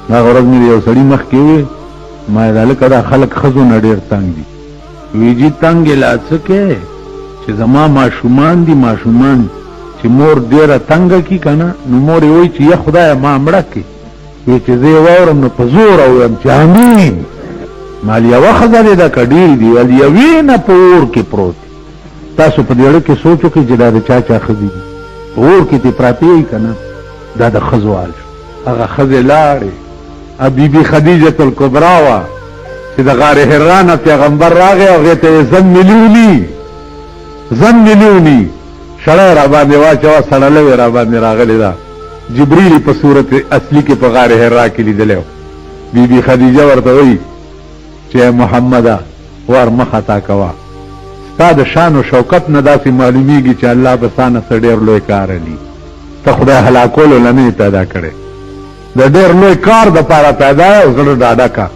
هغه ورځ مې د یو سړي مخ کې وویل، ما یې هلکه دا خلک ښځو نه ډېر تنګ دي. وی جي تنګ یې لا څه کې چې زما ماشومان دي، ماشومان چې مور ډېره تنګه کړي که نه نو مور یې وایي چې یا خدایه ما مړه کړې. وی چې زه یې واورم نو په زوره ووایم چې امین. مال یوه ښځه دې ده که ډېرې دي؟ ویل یوې نه په اور کې پروت. تاسو په دې اړه کې سوچ وکړئ چې دا د چا چا ښځې دي، په اور کې ترې پراتې یئ که نه؟ دا د ښځو حال شو. هغه ښځې لاړې، بي بي خدیجة الکبرا وه چې د غار حرا نه پیغمبر راغی او هغې ته یې زملوني زملوني شړی راباندې واچوه، سړلوې راباندې راغلې ده. جبریل یې په صورت اصلي کې په غار حرا کې لیدلی و. بي بي خدیجه ورته وایي چې ای محمده وار مه خطا کوه، ستا د شان و شوکت نه داسې معلومیږي چې الله به ستا نه څه ډېر لوی کار اخلي. ته خدای هلاکولو له نه پیدا کړی، د ډېر لوی کار دپاره پیدا یې او زړه ډاډه که.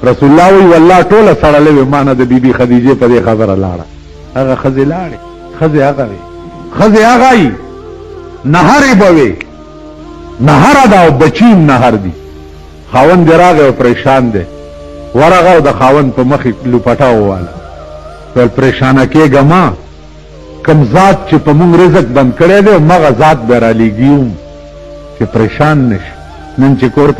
رسول الله وایي والله ټوله سړلې وې ما نه د بي بي خدیجې په دې خبره لاړه. هغه ښځې لاړې، ښځې هغه وې، ښځې هغه یي نهرې به وې، نهره ده او بچي هم نهر دي. خاوند یې راغی او پریشان دی، ورغه او د خاوند په مخ یې لوپټه وواله، ویل پریشانه کېږه مه، کوم ذات چې په مونږ رزق بند کړی دی همغه ذات به رالیږي هم چې پریشان نه شي. نن چې کور ته.